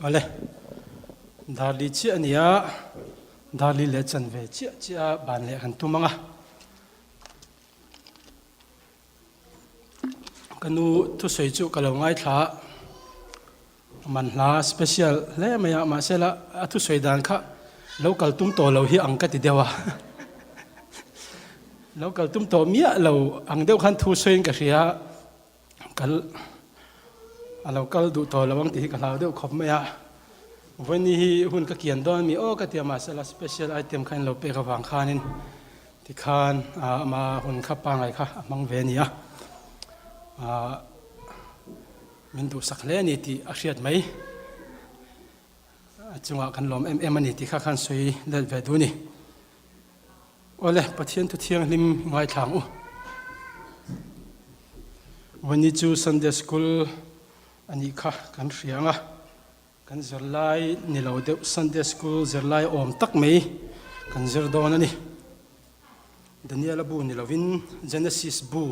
Awle, Darli chiah a nia, Darli leh chanve chiah chiah a ban leh kan tum ang a. Ka nu thusawi chu ka lo ngaithla a, man hla special hle mai a, mahse la a thusawi dan kha lo kal tum tawh lo hi ang ka ti deuh a, lo kal tum tawh miah lo ang deuh khan thu sawiin ka hria a, kal a lo kal duh tawh lo ang tih hi ka hlau deuh khawp mai a, vawiin hi hun ka kian dawn a mi aw ka ti a, mahse la special item kha in lo pek avang khanin Tikhan ama hun kha pangai kha a hmang ve a ni a, min duhsak hle a ni tih a hriat mai. A chungah kan lawm em em a ni tih kha khan sawi let ve duh a ni. Awle, Pathian thu thianghlim ngaithla ang u. Vawni chu Sunday School a nih kha kan hria ang a. Kan zirlai ni lo deuh Sunday School zirlai awm tak mai kan zir dawn a ni. Daniela bu ni lovin Genesis bu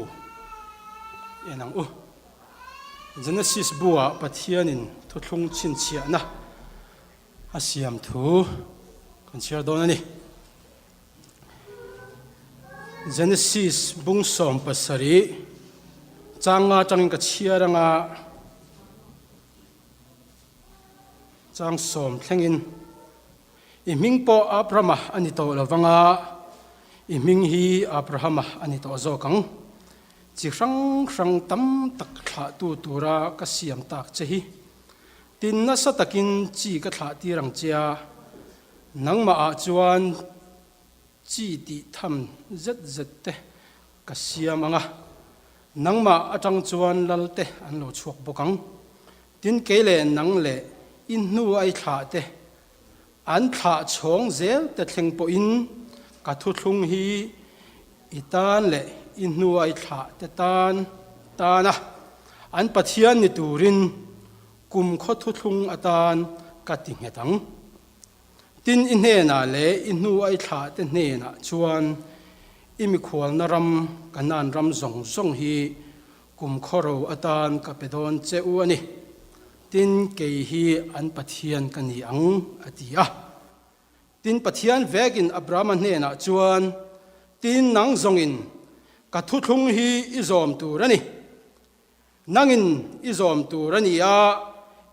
en ang u. Genesis bu ah Pathianin thuthlung chhinchhiahna a siam thu kan chhiar dawn a ni. Genesis bung 17 changa atangin ka chhiar anga Chang 10 thlengin, I hming pawh Abrama a ni tawh lo vang a, i hming hi Abrahama a ni tawh zawk ang. Chi hrang hrang tam tak thlahtu tura ka siam tak che hi. Tin nasa takin chi ka thlah tir ang che a, nangmahah chuan chi tih tham zet zet te ka siam ang a, nangmah atang chuan lal te an lo chhuak bawk ang. Tin kei leh nang leh i hnu a i thlah te, an thlah chhawng zel te thleng pawhin ka thuthlung hi i tan leh i hnu a i thlah te tan tana an Pathian ni turin kum khaw thuthlung atan ka ti nghet ang. Tin i hnenah leh i hnu a i thlah te hnenah chuan i mikhualna ram Kanaan ram zawng zawng hi Kum khawro atan ka pe dawn che u a ni. Tin, kei hi an Pathian ka ni ang, a ti a. Tin, Pathian vekin Abrahama hnenah chuan, Tin, nang zawngin ka thuthlung hi i zawm tur a ni. Nangin i zawm tur a ni a,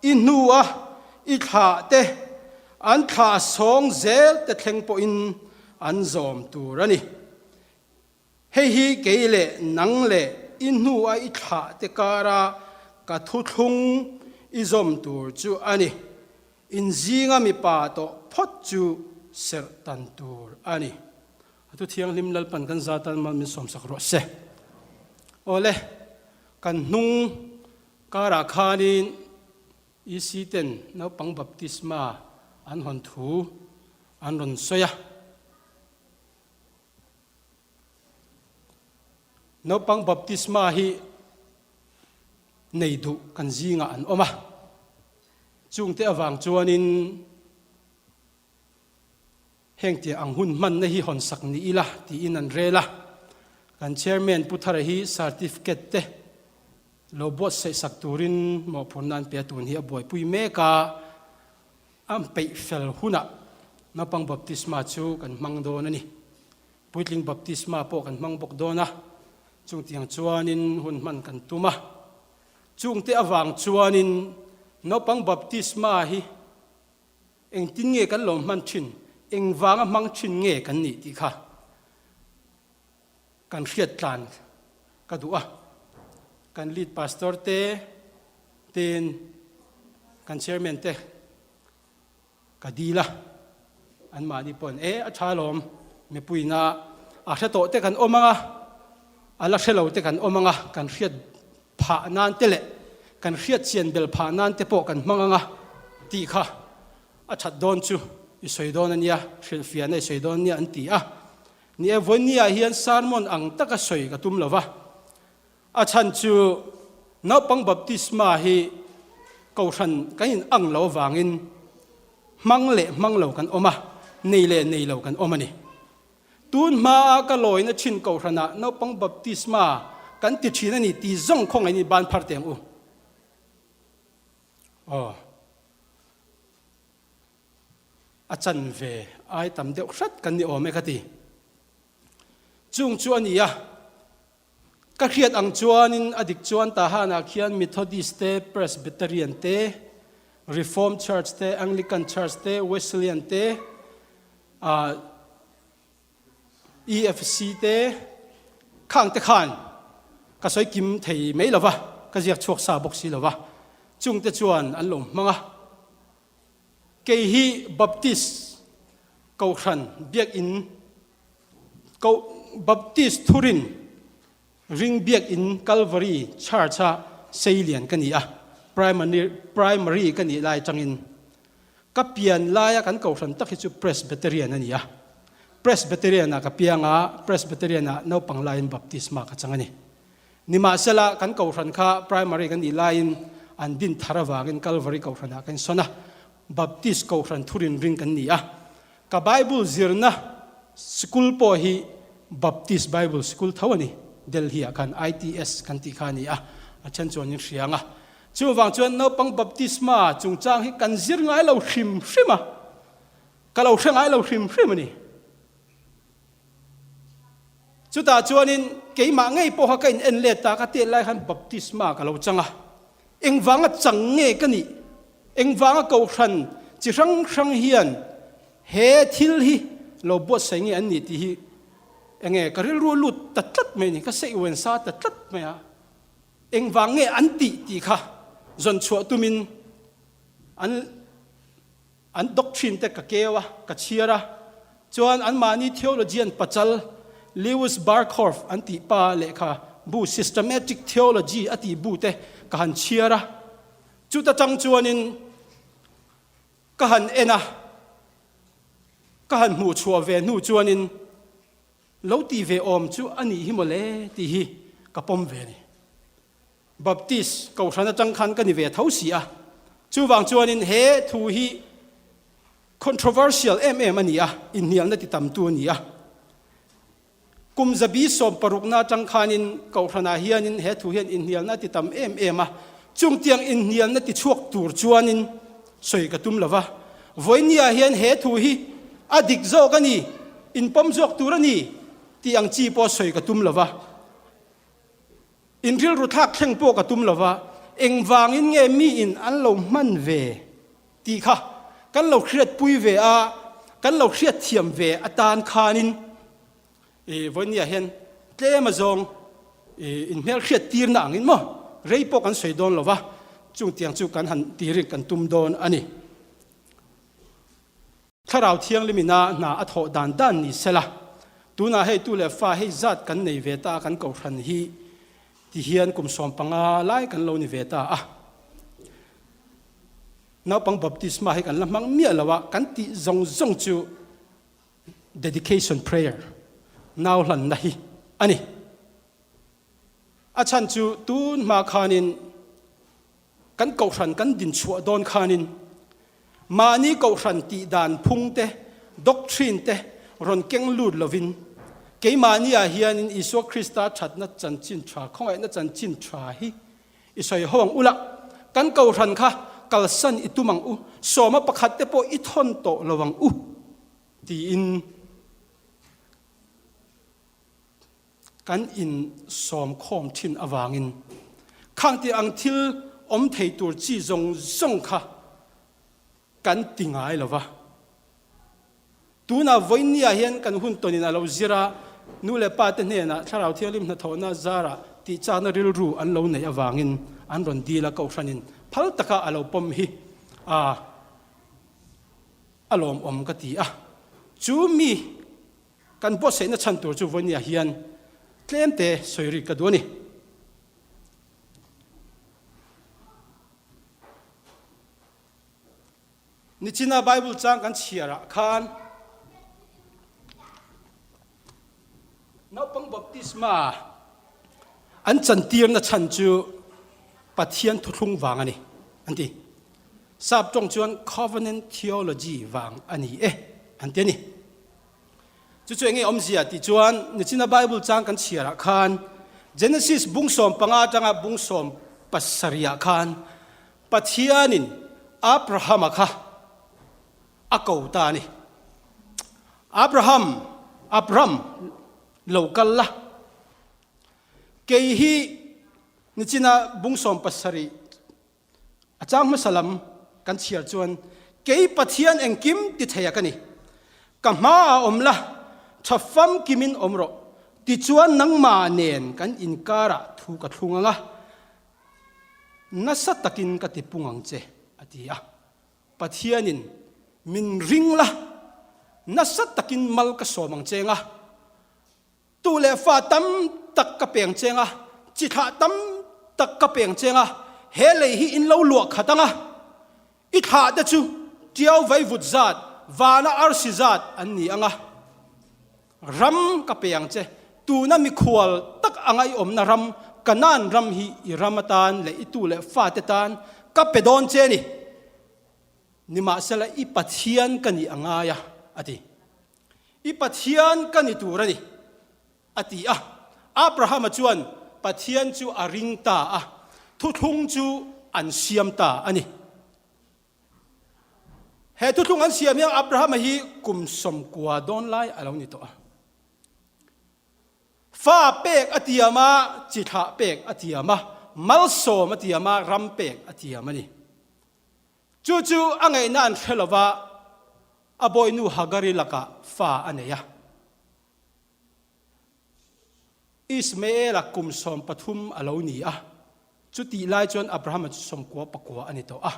i hnua i thlah te, an thlah sawng zel te thleng pawhin an zawm tur a ni. Hei hi kei leh nang leh i hnu a i thlah te kara ka thuthlung i zawm tur chu a ni. In zinga mipa tawh phawt chu serh tan tur a ni. A thu thianghlim Lalpan kan za tan mal min sawmsak rawh se. Awle, kan hnung karah khanin EC ten naupang baptisma an hawn thu an rawn sawi a. Naupang baptisma hi nei duh kan zingah an awm a, chungte avang chuanin heng tiang ang hun hmanna hi hawnsak ni ila tiin an rel a. Kan Chairman Pu Thara hi certificate te lo buatsaihsak turin mawhphurhna an pe a, tun hi a buaipui mek a. A peih fel hunah naupang baptisma chu kan hmang dawn a ni. Puitling baptisma pawh kan hmang bawk dawn a, chungtiang chuanin hun hman kan tum a. Chungte avang chuanin naupang baptisma hi engtin nge kan lo hman thin, engvanga hmang thin nge kan nih tih kha kan hriat tlan ka duh a. Kan lead pastor te Tin, kan chairman te ka dil a, anmahni pawhin e a tha alawm, mipuina a hre tawh te kan awm ang a, a la hre lo te kan awm ang a, kan hriat phah nan te leh kan hriat chian bel phah nan te pawh kan hmang ang a tih kha a that dawn chu i sawi dawn a nia, hrilhfiahna i sawi dawn a nia an ti a. Ni e, vawinia hian sermon ang taka sawi ka tum lo va, A chhan chu naupang baptisma hi kohhran kan in ang lo avangin hmang leh hmang lo kan awm a, nei leh nei lo kan awm a ni. Tun hmaa ka lawina thin kohhranah naupang baptisma kan ti thin a ni ti zawng khawngaih ni ban phar teh ang u. Aw. A chanve ai tam deuh hret kan ni awm e ka ti. Chung chu a ni a, ka hriat ang chuanin a dik chuan Tahanah khian Methodist te, Presbyterian te, Reformed Church te, Anglican Church te, Wesleyan te, ah EFC te khang te khan ka sawi kim thei mai lo va, ka ziak chhuak sa bawk si lo va, chung te chuan an lo hmang a. Kei hi Baptist Kohhran Biakinn Koh Baptist Thurin Ring Biakinn Calvary Church-a seilian ka ni a, Primary ka nih lai atangin ka pian laia kan kohhran tak hi chu Presbyterian a ni a. Presbyterian-ah ka piang a, Presbyterian-ah naupang laiin baptisma ka chang a ni. Nimahsela, kan kohhran kha Primary kan nih laiin an din thar avangin Calvary kohhranah kan sawn a, Baptist kohhran thurin ring kan ni a. Ka Bible zirna sikul pawh hi Baptist Bible sikul tho a ni, Delhi-ah khan ITS kan tih kha a ni a, a then chuan in hria ang a. Chuvang chuan naupang baptisma chungchang hi kan zir ngai lo hrim hrim a, ka lo hre ngai lo hrim hrim a ni. Chutah chuanin keimah ngei pawha ka in en let ta, ka tet lai khan baptisma ka lo chang a. Engvanga chang nge ka nih? Engvanga kohhran chi hrang hrang hian he thil hi lo buatsaih nge an nih tih hi enge ka rilru a lut ta tlat mai a ni, ka seih sa ta tlat mai a. Engvang nge an tih tih kha zawn chhuah tumin an An doctrine te ka keu a, ka chhiar a. Chuan anmahni theologian pachal Lewis Barkhorf an tih pa lehkha bu Systematic Theology a tih bu te ka han chhiar a. Chuta tang chuanin ka han en a, ka han hmuh chhuah ve hnu chuanin lo tih ve awm chu a nih hi mawle tih hi ka pawm ve a ni. Baptist kohhran atang khan ka ni ve tho si a, chuvang chuanin he thu hi controversial em em a ni a, inhnialna ti tamtu a ni a. Kum zabi sawm parukna atang khanin kohhranah hianin he thu hian inhnialna ti tam em em a, chungtiang inhnialna ti chhuak tur chuanin sawi ka tum lo va. Vawinia hian he thu hi a dik zawk a ni, inpawm zawk tur a ni tih ang chi pawh sawi ka tum lo va. In rilru thlak thleng pawh ka tum lova, engvangin nge miin an lo hman ve tih kha kan lo hriatpui ve a, kan lo hriatthiam ve atan khanin i vawinia hian tlem azawng i inhmel hriattirna angin maw rei pawh kan sawi dawn lova, chungtiang chu kan han tirin kan tum dawn a ni. Thlarau Thianghlim ina hna a thawh dan dan ni sela, tunah hei tu leh fa hei zat kan nei ve ta a, kan kohhran hi ti hian kum 15 lai kan lo ni ve ta a. Naupang baptisma hi kan la hmang miah lo a, kan tih zawng zawng chu dedication prayer, nau hlanna hi a ni. A chhan chu tun hma khanin Kan kohhran kan din chhuah dawn khanin mahni kohhran tih dan phung te, doctrine te rawn keng lut lovin keimahniah hianin Isua Krista thatna chanchin tha, khawngaihna chanchin tha hi i sawi ho ang u lah. Kan kohhran kha kalsan i tum ang u, sawma pakhat te pawh i thawn tawh lo ang u tiin Kan insawm khawm thin avangin khang tih ang thil awm thei tur chi zawng zawng kha kan ti ngai lo va. Tunah vawinia hian kan hun tawnin a lo zir a, nu leh pa te hnenah Thlarau Thianghlim hnathawhna zarah tihchakna rilru an lo neih avangin an rawn dil a, Kohhranin phal taka a lo pawm hi a a lawmawm ka ti a. Chu mi Kan buatsaihna chhan tur chu vawinia hian tlemte sawi rik ka duh a ni. Nichina Bible chang kan chhiarah khan naupang baptisma an chantirna chhan chu Pathian thuthlung vang a ni an ti. Sap tawng chuan covenant theology vang a ni e an ti a ni. Chu chu enge awmzia tih chuan nichina Bible chang kan chhiarah khan Genesis bung 15 atanga bung 17 ah khan Pathianin Abrahama kha A ko ta a ni. Abraham, Abram, lo kal la. Kei hi nichina bungsawm pasarih a chang hmasa lam kan chhiar chuan kei Pathian engkim ti thei a ka ni. Ka hmaah awm la, tha famkimin awm rawh. Tichuan nangmah nen kan inkarah thu ka thlung ang a, nasa takin ka tipung ang che, a ti a. Pathianin min ring la, nasa takin mal ka sawm ang cheng a, tu leh fa tam tak ka peng cheng a, chi thlah tam tak ka peng cheng a, he lei hi in lo luah khat ang a, i thlah te chu tiau vaivut zat, vana arsi zat an ni ang a, ram ka pe ang che, tuna mikhual tak anga i awmna ram, Kanaan ram hi i ram atan leh i tu leh fate tan ka pe dawn che a ni. Nimahsela i Pathian ka nih a ngai a, a ti. I Pathian ka ni tur a ni, a ti a. Abrahama chuan Pathian chu a ring ta a, thuthlung chu an siam ta a ni. He thuthlung an siam hian Abrahama hi kum 90 dawn lai a lo ni tawh a. Fa pek a tiam a, chi thlah pek a tiam a, malsawm a tiam a, ram pek a tiam a ni. Chu chu a ngaihna an hre lo va, a bawihnu Hagari lakah fa a nei a. Ismaela kum 13 a lo ni a, chutih lai chuan Abrahama chu 99 a ni tawh a.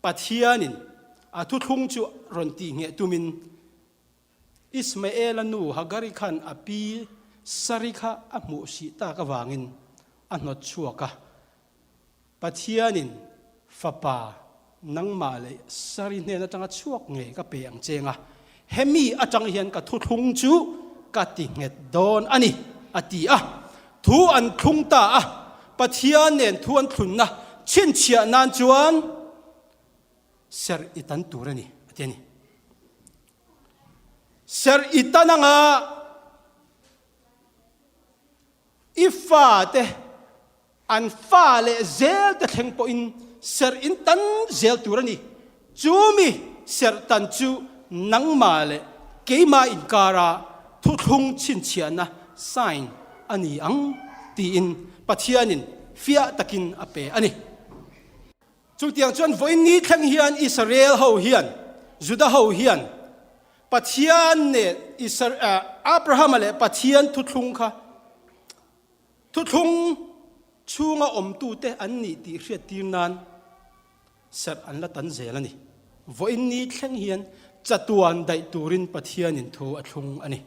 Pathianin a thuthlung chu rawn tihngheh tumin Ismaela nu Hagari khan a pi Sari kha a hmuh sih tak avangin a hnawt chhuak a. Pathianin, Fapa, nangmah leh Sari hnen atanga chhuak ngei ka pe ang cheng a, hemi atang hian ka thuthlung chu ka ti nghet dawn a ni, a ti a. Thu an thlung ta a, Pathian nen thu an thlunna chhinchhiah nan chuan serh i tan tur a ni, a ti a ni. Serh i tan anga i fate An fa leh zel te thleng pawhin serh in tan zel tur a ni. Chu mi serh tan chu nangmah leh keimah inkara thuthlung chhinchhiahna, sign, a ni ang tiin Pathianin fiah takin a pe a ni. Chutiang chuan vawiin ni thleng hian Israel ho hian, Juda ho hian Pathian nen Abrahama leh Pathian thuthlung kha Thuthlung chhunga awmtute an nih tih hriattir nan serh an la tan zel a ni. Vawiin ni thleng hian chatuan daih turin Pathianin thu a thlung a ni.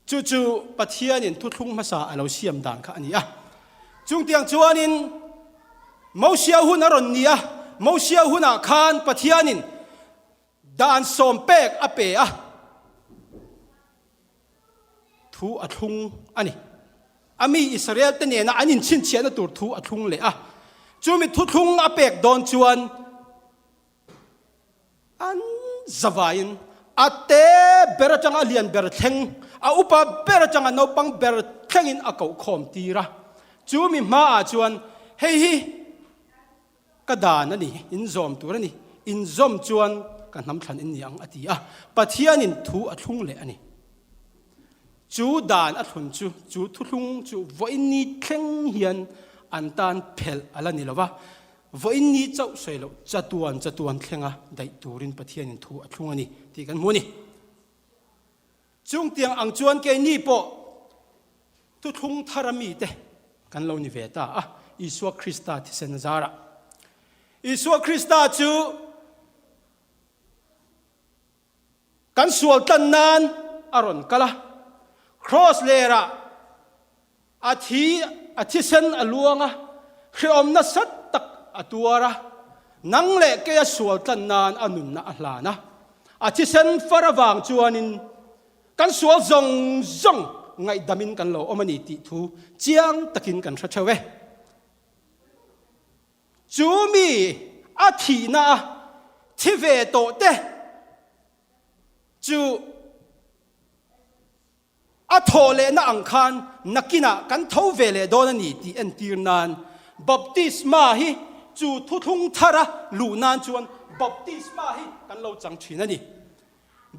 Chu chu Pathianin thuthlung hmasa a lo siam dan kha a ni a. Chungtiang chuanin Mosia hun a rawn ni a, Mosia hunah khan Pathianin dan sawm pek a pe a. Thu a thlung a ni. A mi Israel te nena an inchhinchhiahna tur thu a thlung leh a. Chumi thuthlung a pek dawn chuan an zavaiin a te ber atanga a lian ber thleng, a upa ber atanga naupang ber thlengin a koh khawm tir a. Chumi hmaah chuan hei hi Ka dan a ni, in zawm tur a ni, in zawm chuan ka hnam thlan in ni ang a ti a, Pathianin thu a thlung leh a ni. Chu dan a thlun chu, chu thuthlung chu vawiin ni thleng hian an tan phelh a la ni lo va, vawiin ni chauh sawi loh chatuan chatuan thlenga daih turin Pathianin thu a thlung a ni tih kan hmu a ni. Chungtiang ang chuan keini pawh thuthlung thara mite kan lo ni ve ta a, Isua Krista thisen zarah. Isua Krista chu kan sual tlan nan a rawn kal a, Kraws lerah A thi, a thisen a luang a, hrehawm nasa tak a tuar a, nang leh kei a sual tlan nan a nunna a hlan a. A thisen far avang chuanin kan sual zawng zawng ngaihdamin kan lo awm a ni tih thu chiang takin kan hre theuh e. Chu mi a thihna a thi ve tawh te chu A thawh lehna ang khan nakinah kan tho ve leh dawn a ni tih entir nan Baptisma hi chu thuthlung thara luh nan chuan Baptisma hi kan lo chang thin a ni.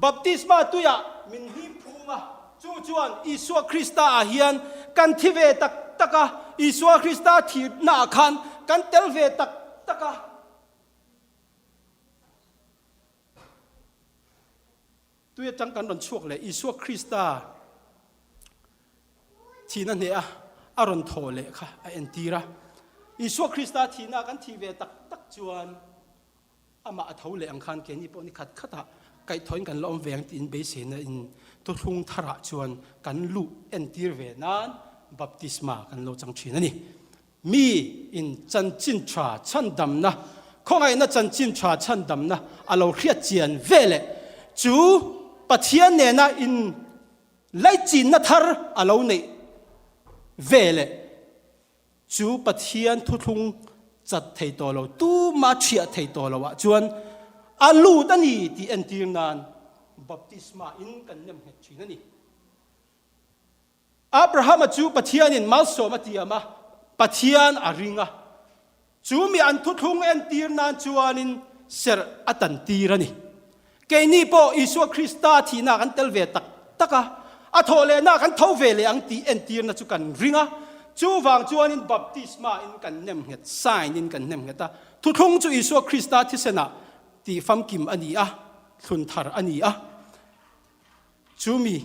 Baptisma tuiah min hlim phum a, chu chuan Isua Krista ah hian kan thi ve tak tak a, Isua Krista thihna ah khan kan tel ve tak tak a. Tui atang kan rawn chhuak leh Isua Krista thihna hneh a, a rawn thaw leh kha a entir a. Isua Krista thihna kan thih ve tak tak chuan amah a tho leh ang khan keini pawh ni khat khatah kaihthawhin kan la awm ve ang tiin beiseina in thuthlung tharah chuan kan luh entir ve nan baptisma kan lo chang thin a ni. Mi in chanchin tha chhandamna, khawngaihna chanchin tha chhandamna a lo hriat chian ve leh chu Pathian nena in laichinna thar a lo neih ve leh chu Pathian thuthlung chat thei tawh lo, tuma thiah thei tawh lo ah chuan a lut a ni tih entir nan baptisma in kan nem nghet thin a ni. Abrahama chu Pathianin malsawm a tiam a, Pathian a ring a. Chu mi an thuthlung entir nan chuanin serh a tantir a ni. Keini pawh Isua Krista thihna kan tel ve tak tak a, a thawh lehna kan tho ve leh ang tih entirna chu kan ring a. Chuvang chuanin baptisma in kan nem nghet, sign in kan nem nghet a. Thuthlung chu Isua Krista thisenah tih famkim a ni a, thlun thar a ni a. Chu mi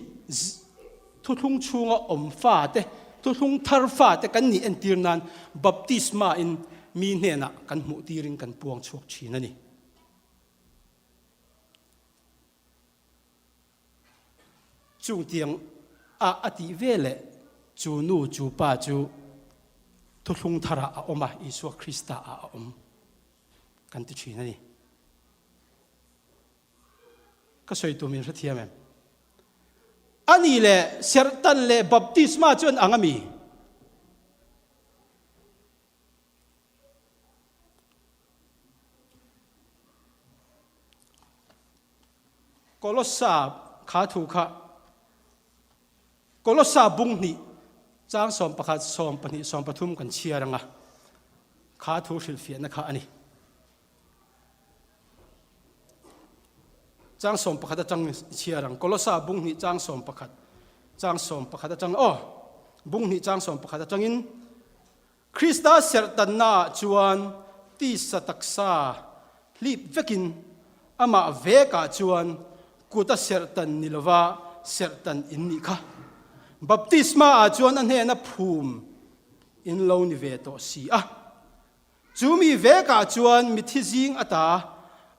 thuthlung chhunga awm fate, thuthlung thar fate kan nih entir nan baptisma in mi hnenah kan hmuh tirin kan puang chhuak thin a ni. Chung tiang a a tih ve leh chu nu chu pa chu thuthlung tharah a awm a, Isua Krista ah a awm kan ti thin a ni. Ka sawi tur min hrethiam em? Ani leh serhtan leh baptisma chu an ang a mi? Kolossa kha thu kha Kolossa bung hnih chang 11 12 13 kan chhiar anga kha thu hrilhfiahna kha a ni. Chang 11 atang chhiar ang. Kolosa bung hnih chang 11. Chang 11 atang aw. Bung hnih chang 11 atangin Krista serhtanna ah chuan tisa taksa hlip vekin amah vekah chuan kuta serhtan ni lova serhtan in nih kha. Baptisma ah chuan a hnena phum in lo ni ve tawh si a. Chu mi vekah chuan mithi zing ata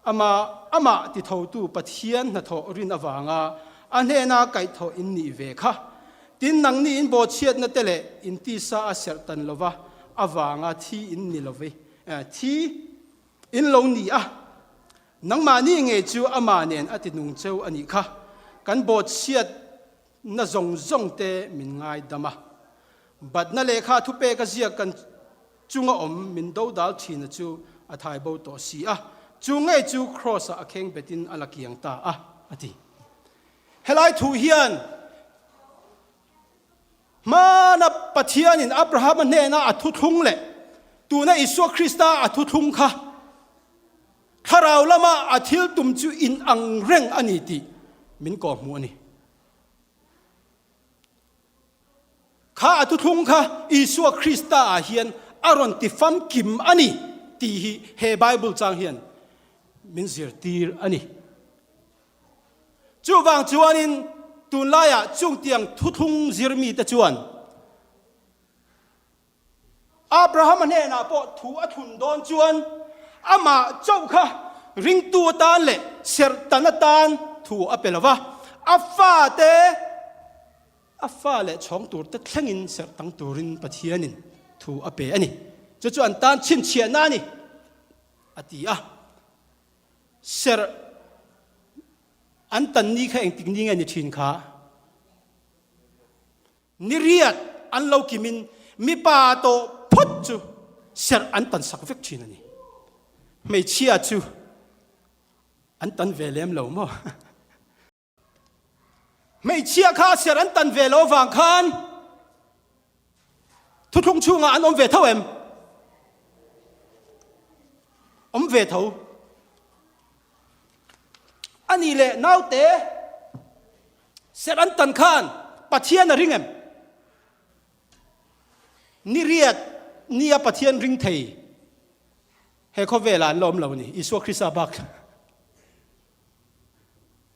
amah amah tithotu Pathian hnathawh rin avanga a hnena kaihthawh in nih ve kha. Tin, nangni in bawhchhiatna te leh in tisa a serh tan lova avanga thi in ni love, thi in lo ni a. Nangmahni ngei chu amah nen a tinung cheu a nih kha. Kan bawhchhiat na zawng zawng te min ngaidam a. Batna lehkha thupek a ziak kan chunga awm min dodal thina chu a thai bo tawh si a, chu ngei chu Kraws-ah a kheng betin a la kiang ta a, a ti. Helai thu hian hmana Pathianin Abrahama hnena a thuthlung leh tuna Isua Krista a thuthlung kha thlarau lama a thil tum chu inang reng a ni tih min kawhhmuh a ni. Kha a thuthlung kha Isua Krista ah hian a rawn ti famkim a ni tih hi he Bible chang hian min zirtir a ni. Chuvang chuanin tunlaiah chungtiang thuthlung zirmite chuan Abrahama hnenah pawh thu a thlun dawn chuan amah chauh kha ringtu atan leh serhtan atan thu a pe lo va, a fate, a fa leh chhawng turte thlengin serhtang turin Pathianin thu a pe a ni. Chu chu an tan chhinchhiahna a ni, a ti a. Serh an tan ni kha engtik ni nge ni thin kha? Ni riat an lo kimin mipa tawh phawt chu serh an tan sak vek thin a ni. Hmeichhia chu an tan ve lem lo maw? Hmeichhia kha serh an tan ve lo vang khan thuthlung chhungah an awm ve tho em? Awm ve tho. Ani leh naute serh an tan khan Pathian a ring em? Ni riat nia Pathian ring thei he khawvelah an la awm lo a ni, Isua Krista bak.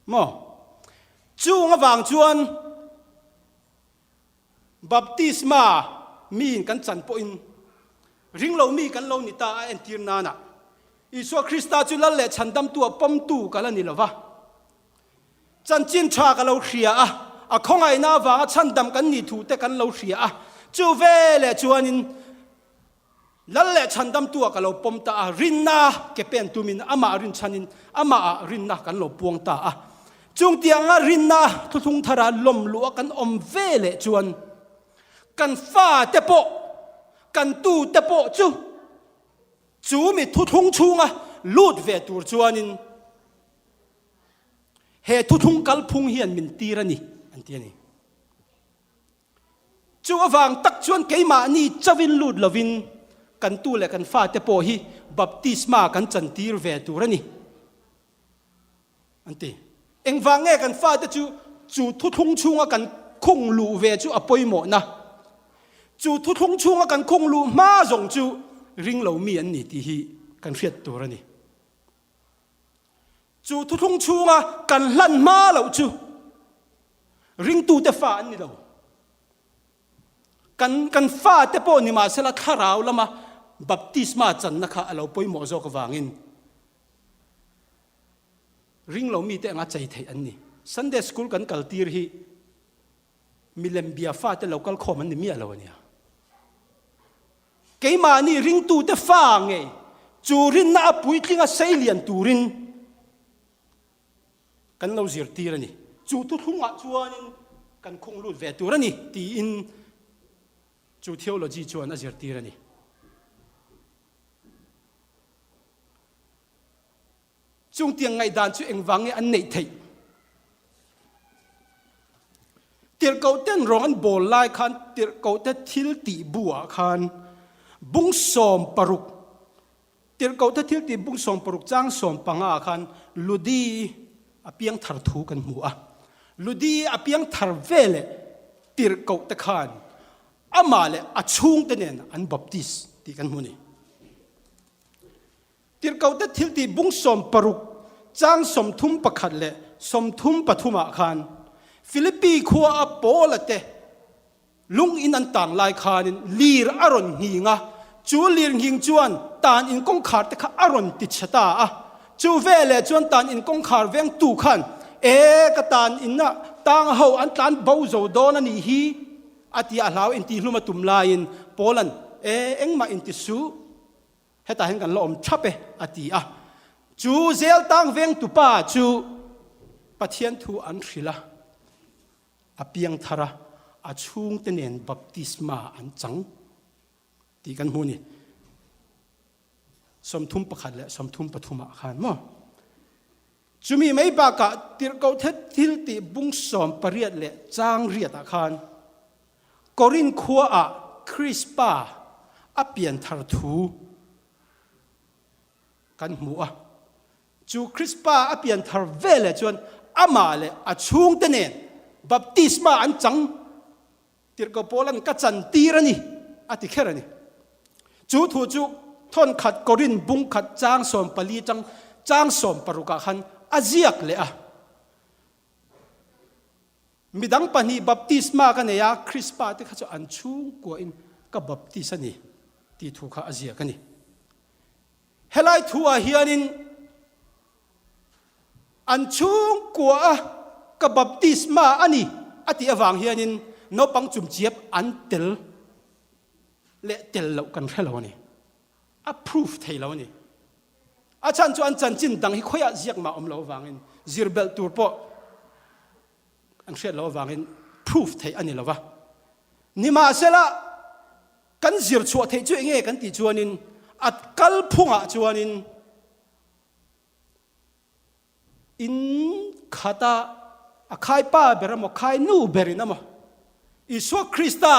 Maw? Chung avang chuan Baptisma miin kan chan pawhin ringlo mi kan lo ni ta a entir nana Isua Krista chu Lal leh Chhandamtua pawmtu ka la ni lo va. Chanchin tha ka lo hria a, a khawngaihna avanga chhandam kan nih thu te kan lo hria a, chu veleh chuanin Lal leh Chhandamtua ka lo pawm ta a, rinna ke pen tumin amah rinchhanin amahah rinna kan lo puang ta a. Chung tianga rinna thuthlung thara lawm luh a kan awm ve leh chuan kan fate pawh, kan tute pawh chu chu mi thuthlung chhunga lut ve tur chuanin he thuthlung kalphung hian min tir a ni, an ti a ni. Chu avang tak chuan keimahni chauhin lut lovin kan tu leh kan fate pawh hi baptisma kan chantir ve tur a ni, an ti. Engvang nge kan fate chu chu thuthlung chhunga kan khung luh ve chu a pawimawhna? Chu thuthlung chhunga kan khung luh hma zawng chu ring lo mi an ni tih hi kan hriat tur a ni. Chu thuthlung chhunga kan hlan hma loh chu Ringtute fa an ni lo. Kan kan fate pawh ni mahsela thlarau lama baptisma channa kha a lo pawimawh zawk avangin ring lo mite anga chei theih an ni. Sunday school kan kal tir hi milem bia fate lo kal khawm an ni miah lo a nia. Keimahni ringtute fa ngei chu rinna a puitlinga seilian turin Kan lo zirtir a ni. Chu thuthlungah chuanin kan khung lut ve tur a ni tiin chu theology chuan a zirtir a ni. Chung tiang ngaihdan chu engvang nge an neih theih? Tirhkohten rawng an bawl lai khan tirhkohte thil tih buah khan bung 60 Tirhkohte thil tih bung 60 chang 15 ah khan Ludi a piang thar thu kan hmu a. Ludi a piang thar ve leh tirhkohte khan amah leh a chhungte nen an baptis tih kan hmu a ni. Tirhkohte thil tih bung 60 chang 31 leh 33 ah khan Philippi khua a Paula te Lung in an tang lai khanin lir a rawn nghing a, chu lir nghing chuan tan in kawngkhar te kha a rawn ti chhe ta a. Chu veleh chuan tan in kawngkhar vengtu khan, E, ka tan in ah tang ho an tlan bo zo dawn a nih hi, a ti a, hlau intihlum a tum laiin Paula'n, E, engmah inti suh, hetah hian kan la awm thap e, a ti a. Chu zel tang vengtu pa chu Pathian thu an hrilh a. A piang thar a, a chhungte nen baptisma an chang tih kan hmu a ni. 31 leh 33 ah khan maw. Chumi mai bakah tirhkoh the thil tih bung 18 leh chang riat ah khan Korinth khua ah Krispa a pian thar thu kan hmu a. Chu Krispa a pian thar veleh chuan amah leh a chhungte nen baptisma an chang Tirhkoh Paula'n ka chan tir a ni, a ti kher a ni. Chu thu chu thawnkhat Korin bung khat chang 14 tang chang 16 ah khan a ziak leh a. Midang pahnih baptisma ka nei a, Krispa te kha chu an chhungkuahin ka baptis a ni, tih thu kha a ziak a ni. Helai thu ah hianin an chhungkua a ka baptisma a ni a tih avang hianin naupang chumchiap an tel leh tel loh kan hre lo a ni. A proof thei lo a ni. A chhan chu an chanchin dang hi khawiah ziak mah awm lo avangin zir belh tur pawh an hriat loh avangin proof theih a ni lo va. Nimahsela Kan zir chhuah theih chu enge kan tih chuanin a kalphungah chuanin in khata a khai pa ber emaw khai nu berin emaw Isua Krista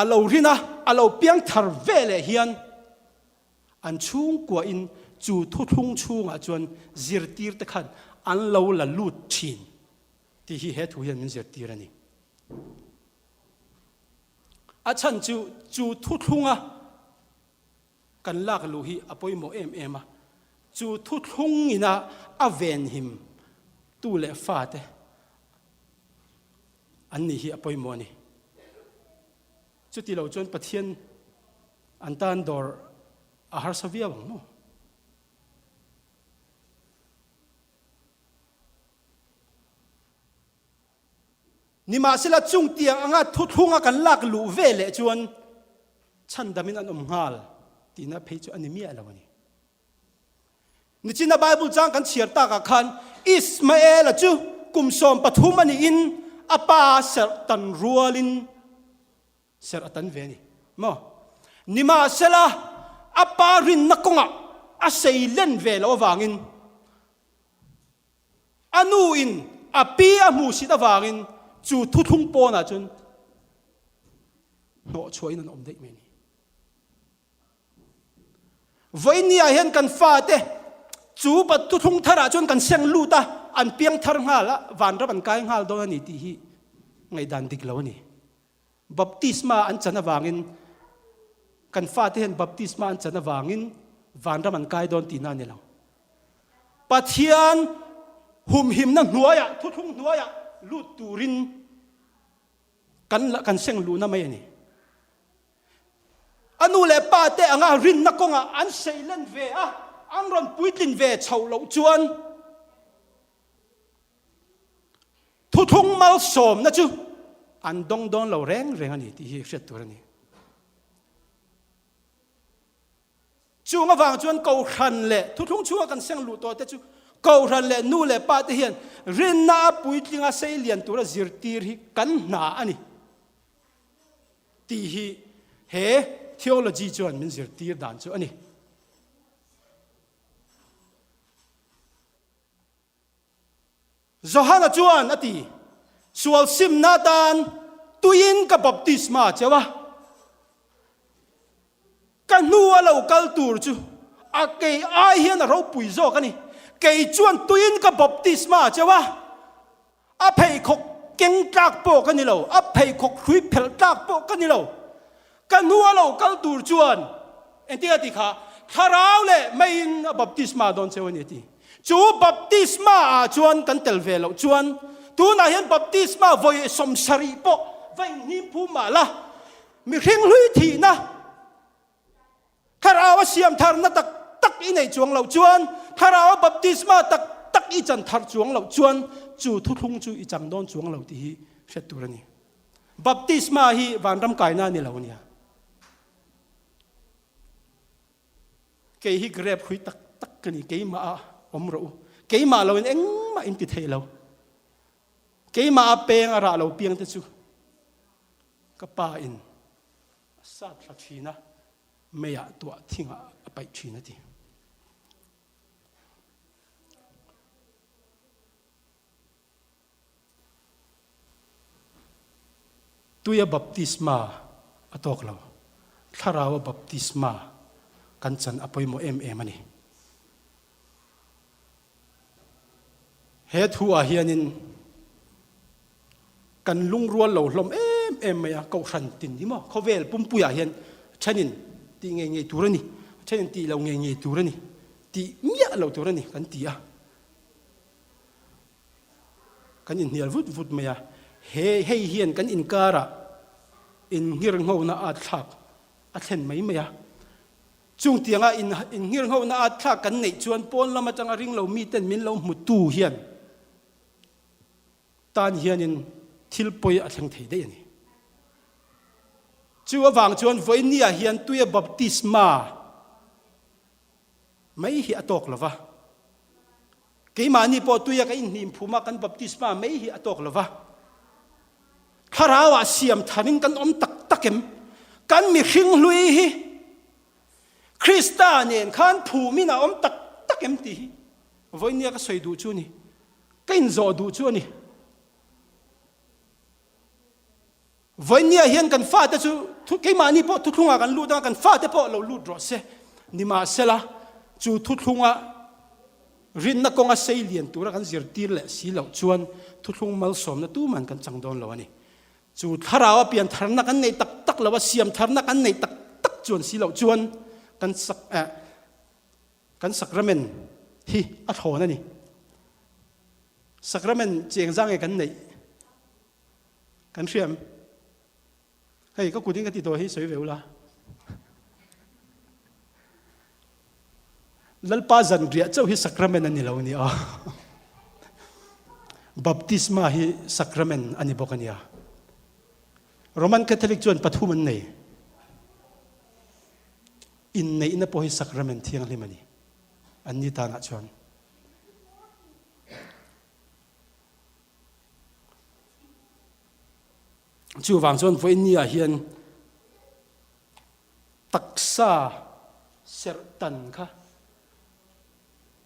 a lo rin a, a lo piang thar ve leh hian. An chhungkuahin chu thuthlung chhungah chuan zirtirte khan an lo la lut thin tih hi he thu hian min zirtir a ni. A chhan chu chu thuthlunga kan lak luh hi a pawimawh em em a, chu thuthlung ina a venhim tu leh fate an nih hi a pawimawh a ni. Chuti lo chuan Pathian an tan dawr a harsa viau ang maw? Nimahsela chung tiang anga thuthlunga kan lak luh ve leh chuan chhandamin an awm nghal tihna phei chu a ni miah lo a ni. Nichina Bible chang kan chhiar takah khan Ismaela chu kum 13 a niin a pa serh tan rualin serh a tan ve a ni maw? Nimahsela a pa rinna kawngah a sei len ve loh avangin A nu in a pi a hmuh sit avangin chu thuthlung pawnah chuan hnawh chhuahin an awm daih mai a ni. Vawiin ah hian kan fate chu thuthlung tharah chuan kan seng lut a, an piang thar nghal a, vanram an kai nghal dawn a ni tih hi ngaihdan dik lo a ni. Baptisma an chan avangin kan fate hian baptisma an chan avangin vanram an kai dawn tihna a ni lo. Pathian humhimna hnuaiah, thuthlung hnuaiah lut turin kan kan seng luhna mai a ni. A nu leh pa te anga rinna kawngah an seilen ve a, an rawn puitlin ve chhoh loh chuan Thuthlung malsawmna chu an dawng dawn lo reng reng a ni tih hi hriat tur a ni. Chung avang chuan Kohhran leh thuthlung chhunga kan seng luh tawh te chu Kohhran leh nu leh pa te hian rinna a puitlinga seilian tura zirtir hi kan hna a ni tih hi he theology chuan min zirtir dan chu a ni. Johana chuan a ti, Sual simna atan tuiin ka baptisma cheu a, ka hnua lo kal tur chu a kei ai hian a ropui zawk a ni. Kei chuan tuiin ka baptisma cheu a, a pheikhawk keng tlak pawh ka ni lo, a pheikhawk hrui phelh tlak pawh ka ni lo. Ka hnua lo kal tur chuan engtin a ti kha? Thlarau leh meiin a baptisma dawn cheu a ni a ti. Chu baptisma ah chuan kan tel ve loh chuan tunah hian baptisma vawi 70 pawh va inhnim phum mah la, mihring hlui thihna Thlarau a siam tharna tak tak i neih chuang loh chuan, Thlarau a baptisma tak tak i chan thar chuang loh chuan chu thuthlung chu i chang dawn chuang lo tih hi hriat tur a ni. Baptisma hi vanram kaina a ni lo nia. Kei hi grape hui tak tak ka ni, keimah ah awm rawh u. Keimah loin engmah in ti thei lo. Keimah a peng a rah lo piang te chu ka pa in a sat thla thin a, meiah tuah thingah a paih thin a ti. Tuia baptisma a tawk lo, Thlaraua baptisma kan chan a pawimawh em em a ni. He thu ah hianin kan lungrual lo hlawm em em mai a, Kohhran tin hi maw khawvel pumpuiah hian thenin tih ngei ngei tur a ni, thenin tih lo ngei ngei tur a ni, tih miah lo tur a ni kan ti a. Kan inhnial vut vut mai a, he hei hian kan inkarah innghirnghona at thlak a thlen mai mai a. Chung tianga innghirnghona at thlak kan neih chuan pawn lam atanga ring lo miten min lo hmutu hian tan hianin thil pawi a thleng thei daih a ni. Chu avang chuan vawinia hian tuia baptisma Mei hi a tawk lo va. Keimahni pawh tuia ka inhnim phum a, kan baptisma mei hi a tawk lo va. Thlarauah siam tharin kan awm tak tak em? Kan mihring hlui hi Krista nen khan phumin a awm tak tak em tih hi vawinia ka sawi duh chu a ni. Ka inzawh duh chu a ni. Vawinia hian kan fate chu keimahni pawh thuthlungah kan lut anga kan fate pawh lo lut rawh se. Nimahsela, chu thuthlunga rinna kawnga sei lian tura kan zirtir leh si loh chuan thuthlung malsawmna tuman kan chang dawn lo a ni. Chu thlarau a pian tharna kan neih tak tak lo a, siam tharna kan neih tak tak chuan si loh chuan kan sak eh kan sacrament hi a thlawn a ni. Sacrament cheng zang nge kan neih kan hriam? Hei ka kut in ka ti tawh hi sawi ve ula. Lalpa zan riah chauh hi sacrament a ni lo nia. Baptisma hi sacrament a ni bawk a nia. Roman Catholic chuan pathum an nei. Inneihna pawh hi sacrament thianghlim a ni. An ni tanah chuan. Chuvang chuan vawiin ah hian taksa serh tan kha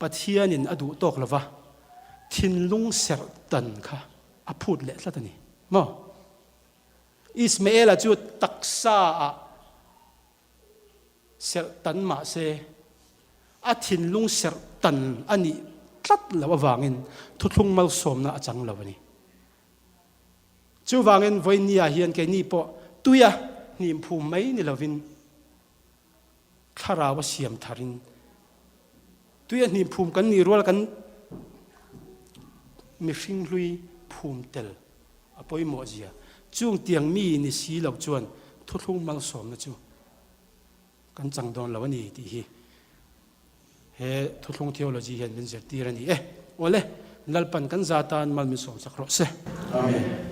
Pathianin a duh tawk lova, thinlung serh tan kha a phut leh tlat a ni maw? Ismaela chu taksa ah serh tan mah se a thinlung serh tan a nih tlat loh avangin thuthlung malsawmna a chang lo a ni. Chuvangin vawinia hian keini pawh tuia hnim phum mai ni lovin thlarau a siam tharin tuia hnim phum kan nih rual kan mihring hlui phum tel a pawimawh zia chung tiang mi ni si lo chuan thuthlung malsawmna chu kan chang dawn lo a ni tih hi He Thuthlung Theology hian min zirtir a ni e. Awle, Lalpan kan za tan mal min sawmsak rawh se. Amen.